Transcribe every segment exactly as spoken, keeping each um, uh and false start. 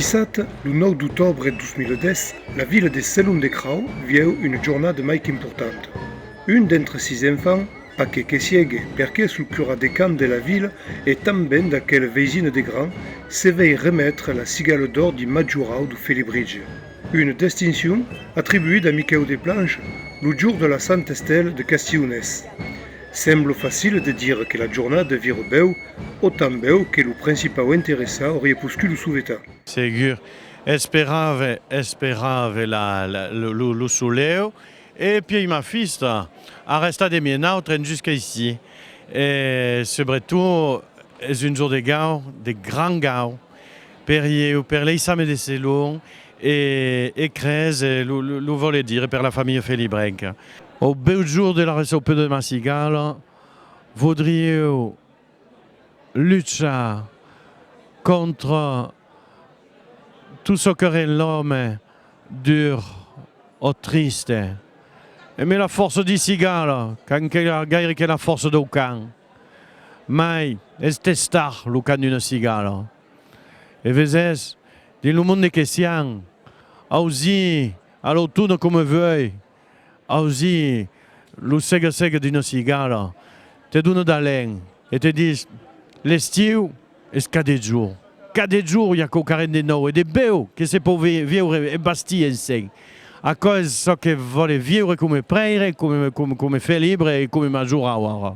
Dissabte, lo nòu d'octòbre dos mila dètz, la vila de Selon de Crau vieu una jornada mai qu'importanta. Un d'entre sis enfants, pas que que siegue, perque sul curat de camp de la vila e tanben d'aquela vesina de Gran, se vei remetre la Cigala d'Òr di Majorau dau Felibritge, una distincion atribuida a Miquèu de Plancha, lo jorn de la Santa Estela de Castilhonés. Sembla facile de dire que la jornada vira bèu, autant bèu que lo principau interessat auriá poscut lo sovetar. Segur, esperave, esperave la, la, lo, lo, lo soleu, e pièi ma fista a restat demi nautre en jusqu'a aicí. E subretot es un jorn de gau, de grand gau, per ieu, per l'Eissame de Selon, e, e crese, lo, lo, lo vòle dire per la familha felibrenca. Au bèu jorn de la reçaupuda de ma cigala, voudrieu luchar contra tot çò que rend l'òme dur o triste. Emé la fòrça di cigala, qu'an que la, gaire que la fòrça dau can. Mai es testar lo cant d'una cigala. E veses, dins lo monde que siam, ausir a l'autona coma vuei, ausir lo sega-sega d'una cigala, te dona d'alen e te dis: l'estiu es cada jorn. Cada jorn i a quauquarren de nòu e de bèu que se pòu vi-, viure e bastir ensems. Aquò es çò que vòle viure coma prèire, coma, coma, coma felibre e coma majorau ara.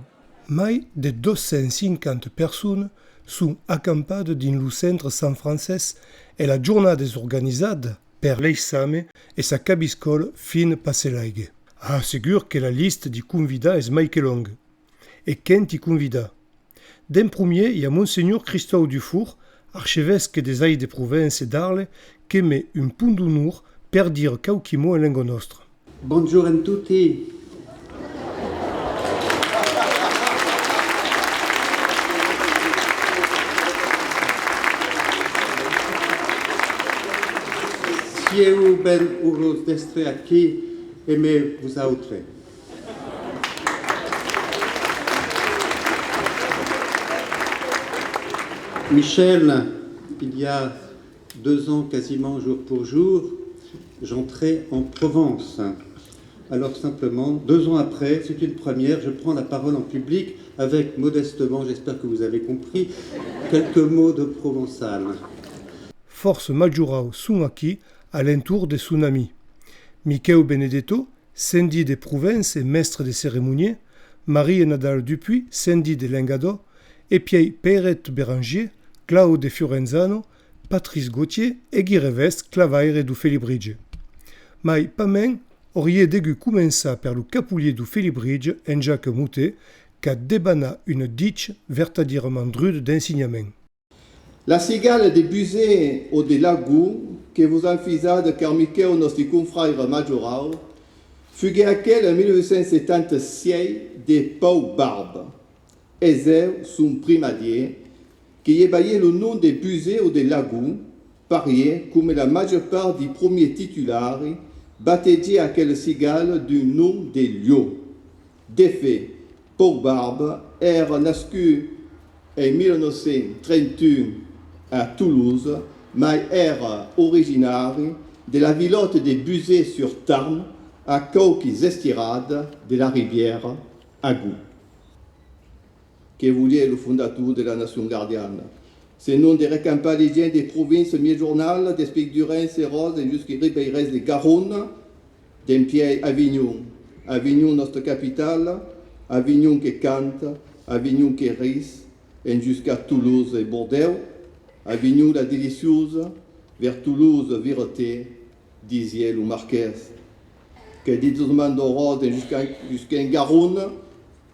Mai de dos cents cinquanta personas son acampadas dins lo centre Sant Francés e la jornada es organizada per l'Eissame e sa cabiscòla Fina Passelaiga. Ah, segur que la lista di convidats es mai que longa. E quenti convidats! D'en promier i a Monsenhor Cristòu Dufour, archevesque des Ais de Provença d'Arle, que met un pont d'onor per dire quauqui mots en lenga nòstra. Bonjorn en toti. Siáu ben urós d'èstre aquí emé vosautres. Michel, il y a deux ans, quasiment jour pour jour, j'entrais en Provence. Alors simplement, deux ans après, c'est une première, je prends la parole en public avec modestement, j'espère que vous avez compris, quelques mots de provençal. Fòrça Majoraus son aquí a l'entorn de son ami. Miquèu Benedetto, sendin de Provença e mèstre de ceremonias, Maria Nadal Dupuy, sendin de Lengadòc, e pièi Pèiret Béranger, Claude Fiorenzano, Patrice Gauthier e Guy Revèst, clavaire dau Felibritge. Mai pasmens, auriá degut començar per lo capolier dau Felibritge, en Jacques Moutet, qu'a debanat una dicha vertadièrament druda d'ensenhament. La cigala de Busé o de Lagon, que vos an fisada car Miquèu, nòste confraire majorau, fuguèt aquela en mila uech cents setanta sièis de Pau Barba. Es eu son primadier que i balhèt lo nom de Busé o de Lagon, parier coma la màger part di promiers titularis batejèt aquela cigala d'un nom de lieu. D'efèt, Pau Barba èra nascut en mila nòu cents trenta un a Tolosa, mai èra originari de la vilòta de Busé-sur-Tarn, a quauquis estiradas de la ribièra Agon. Que voliá lo fondator de la Nacion Gardiana? Senon de recampar li gents de provinça mièjornala, despèit d'Urença e Ròse, en jusqu'i Ribeirés de Garona, dempièi Avinhon. Avinhon, nòstra capitala, Avinhon que canta, Avinhon que ris, en jusqu'a Tolosa e Bordèu, Avinhon la deliciosa, vers Tolosa vira-te, disiá lo marqués. Que dins los mandoròs en jusqu'a, jusqu'en Garona,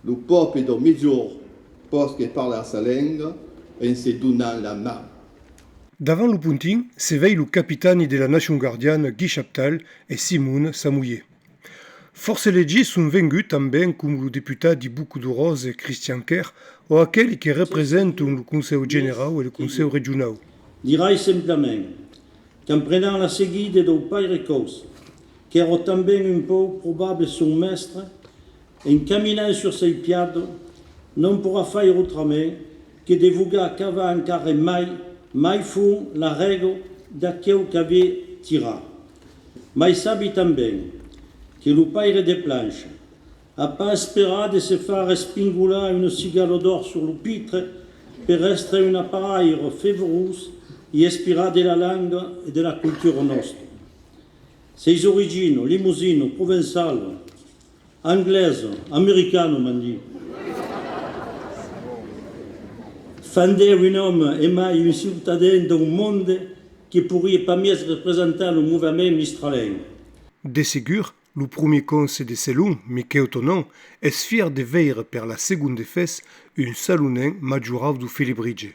lo pòble dau Miègjorn pòsque parlar sa lenga en se donant la man. Davant lo pontin se vei lo capitani de la Nacion Gardiana Guy Chaptal e Simona, sa molher. Fòrça elegits son venguts tanben, coma lo deputat di Bocadoròsa Christian Kerr o aqueli que representan lo Consèu Generau e lo Consèu Regionau. Dirai simplament, qu'en prenant la seguida dau paire Causse, qu'èra tanben un pauc probable son mèstre, en caminant sur sei piadas, non poirà faire autrament que de vogar cavar encara mai, mai fons la rega d'aqueu qu'avè tirat. Mai sabi tanben que lo paire de plancha a pas esperat de se far espingolar una cigala d'òr sur lo pitre per èstre un aparaire fevrós e espirat de la lenga e de la cultura nòstra. Seis originas, lemosina, provençala, anglesa, americana, m'an dit, fan d'el un òme e mai un ciutaden d'un monde que poiriá pas mès representar lo movement mistralenc. De segur, lo promier cònse de Selon, Miquèu Tonon, es fièr de veire per la segonda fes un salonenc majorau dau Felibritge.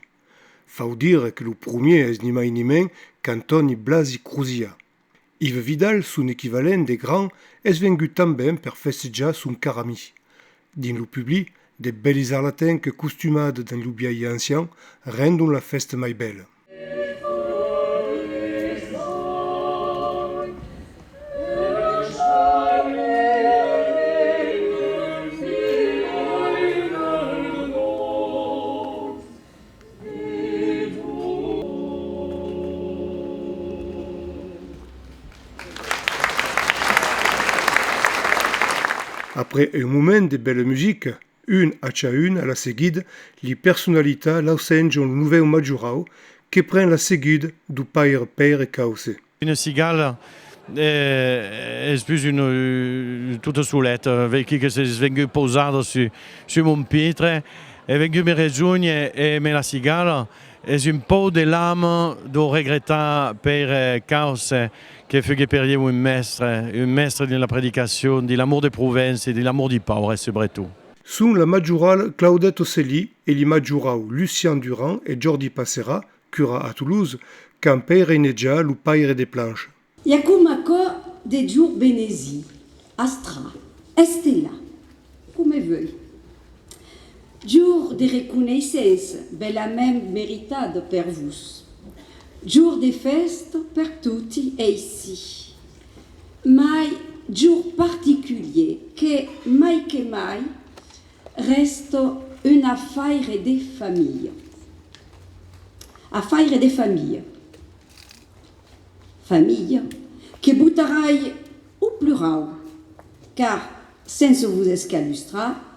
Fau dire que lo promier es ni mai ni mens qu'Antòni Blasi Crosiat. Yves Vidal, son equivalent de grand, es vengut tanben per festejar son car ami. Dins lo public, de bèlis arlatencs costumats dins lo biais ancian rendon la fèsta mai bèla. Après un moment de bèla musica, un a cha un a la seguida, li personalitats lausenjan lo novèu majorau que pren la seguida dau paire Pèire Causse. Una cigala, eh, es pus una, tota soleta, veiquí que s'es vengut pausada sus, sus mon pitre, e vengut me rejónher e me la cigala, es un pauc de l'ama dau regretat Pèire Causse, que fuguet per ieu un mèstre, un mèstre dins la predicacion, dins l'amor de Provença e dins l'amor di paure, subretot. Son la majorala Claudette Ossely e li majorau Lucien Durand e Jordi Passera, cura a Tolosa, qu'an pèirinejat lo paire de plancha. I a coma aquò de jorns benesi, astrals, estelats, coma vòls. Jorns de reconeissença, belament meritada per vos. Jorns de fèsta per toti aicí. Mai jorns particuliers que, mai que mai, rèsta un afaire de familha. Afaire de familha. Familha que botarai au plurau, car, sense vos escalustrar,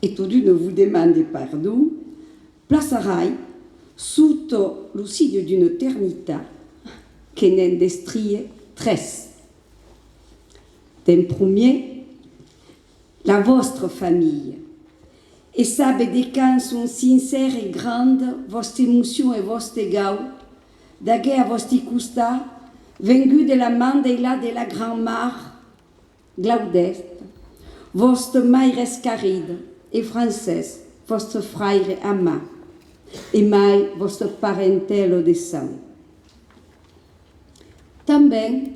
e totun vos demande pardon, plaçarai sota lo signe d'una eternitat que ne'n destria tres. D'en promier, la vòstra familha, e sabe de quand son sincèra e granda vòsta emocion e vòste gau d'aguer a vòsti costat, vengut de la man de la, de la grand-maire Glaudèsta, vòsta maire escarrida, e Francés, vòstre fraire amat, e mai vòstra parentèla de sang. Tanben,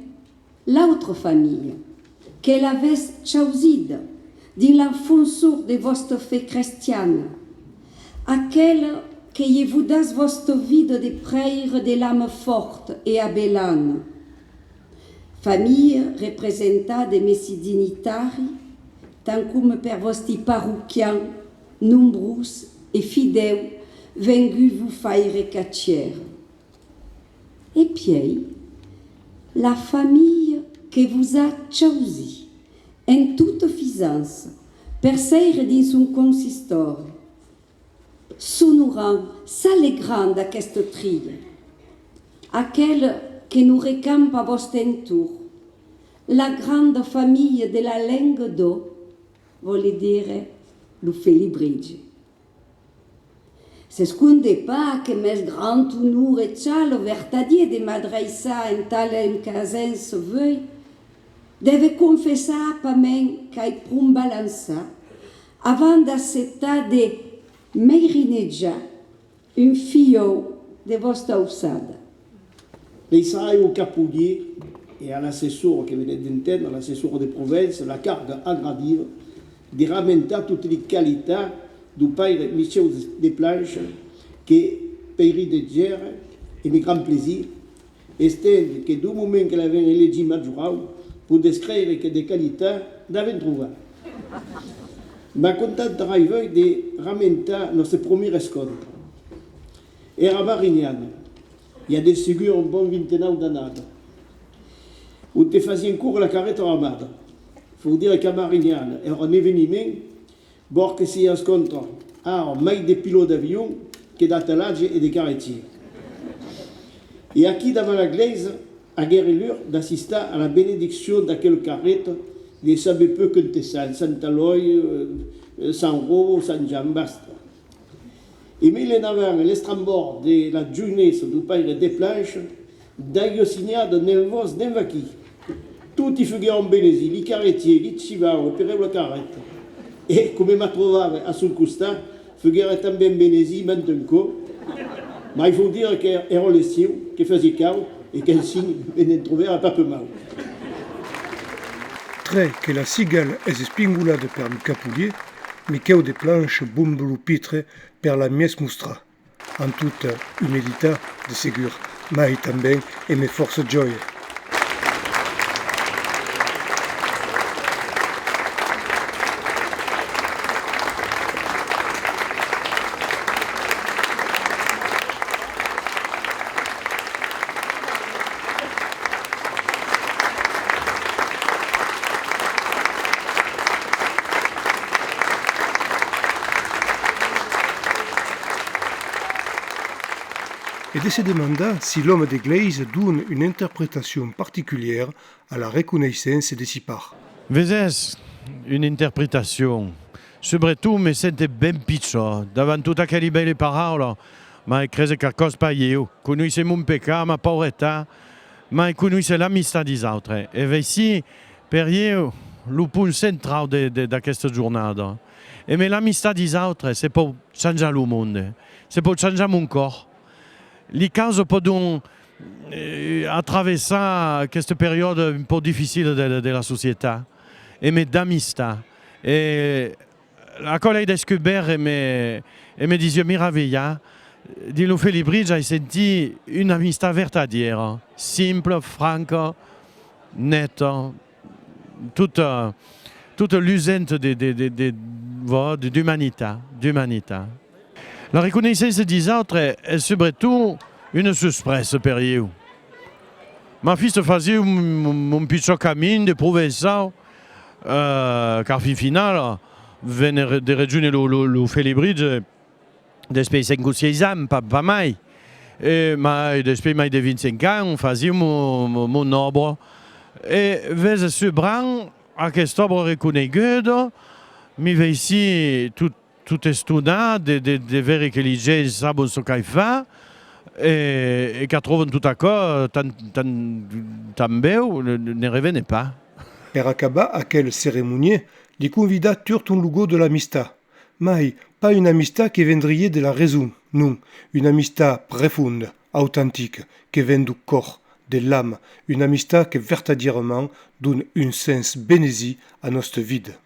l'autra familha, que l'avètz chausida dins l'enfonsor de vòsta fe crestiana, aquela que i vodatz vòsta vida de prèire de l'ama fòrta e abelana. Familha representada de mèssi dignitaris, tant coma per vòsti parroquians, nombrós e fidèu, venguts vos faire cachièra. E pièi, la familha que vos a chausit en tota fisança per seire dins son consistòri, s'onorant, s'alegrant d'aquesta tria, aquela que nos recampa a vòste entorn, la granda familha de la lenga d'òc, vòle dire lo Felibritge. S'esconde pas que m'es grand onor e chalor vertadier de m'adreiçar en tala encasença vòi, deve confessar pasmens qu'ai pron balançat avant d'acceptar de meirinejar un filhòu de vòsta auçada. Laissarai au caponier e a l'assessora que venètz d'entendre, l'assessora de Provença, la carga agradiva de ramentar toti li qualitats dau paire Michèu de Plancha que peirinegère emé grand plaisir, estent que dau moment que l'avèm elegit majorau, podètz creire que de qualitats n'avèm trobat. M'acontentarai uèi de ramentar nòstre promier rescòntre. Èra marinhana. I a de segur un bon vintenau d'annadas, onte fasián córrer la carreta armada. Fau dire qu'a Marignana èra un eveniment, bòrd que s'i escòntra ara mai de pilòts d'avion que d'atelatge e de carretiers. E aquí davant la glèisa aguère lur d'assistar a la benediccion d'aquela carreta de sabe pas quante sants, Sant Alòi, eh, Sant Ròc, Sant Jan, basta. E mai l'enavant, l'estrambòrd de la joinessa dau paire Desplanches, daguèt signada nen vòs nen vaquí. Toti fuguèron benesits, li carretiers, li chivaus, e pereu la carreta. E, coma m'atrobave a son costat, fuguère tanben benesit mantun còp, mai fau dire qu'èra l'estiu, que fasiá caud e qu'ansin me ne'n trobère pas pus mau. Tre que la cigala es espingolada per lo capolier, Miquèu Desplanches bomba lo pitre per la mièg mostrar. En tota umilitat, de segur, mai tanben emé fòrça jòia. E de se demandar si l'òme de glèisa dona una interpretacion particulièra a la reconeissença de si pars. Vesètz, una interpretacion. Subretot me sente ben pichòt davant tot aqueli bèli paraulas, mai crese qu'aquò's pas ieu. Conoisse mon pecat, ma pauretat, mai conoisse l'amistat dis autres. E vaicí, per ieu, lo pont centrau de, de, d'aquesta jornada. Emé l'amistat dis autres, se pòu chanjar lo monde, se pòu chanjar mon còr. Li causas pòdon, eh, atraversar aquesta periòda un pauc dificila de, de, de la societat, emé d'amistat. E aquò l'ai descubèrt e me, e me disiá meravilhat. Dins lo Felibritge ai sentit una amistat vertadièra, simpla, franca, neta, tota, tota lusenta de, de, de, de, voilà, de, d'umanitat, d'umanitat. La reconeissença dis autres es subretot una suspresa per ieu. Ma fista fasiá mon, mon, mon pichòt camin de provençau, eh, car fin finala, vene re-, de rejónher lo, lo, lo Felibritge, eh, despèi cinc o sièis ans, pas, pas mai. E mai, despèi mai de vint-cinc ans, fasiá mon, mon, mon òbra. E vese subran aquesta òbra reconeguda, mi vaicí tot, tot estonat de, de, de veire que li gents sabon çò qu'ai fach, e, e qu'atròvan tot aquò tan, tan, tan bèu, ne, ne revene pas. Per acabar aquel ceremonièr, li convidats turton lo gòt de l'amistat. Mai pas una amistat que vendriá de la rason, non, una amistat prefonda, autentica, que ven dau còr, de l'ama, una amistat que vertadièrament dona un sens benesit a nòsta vida.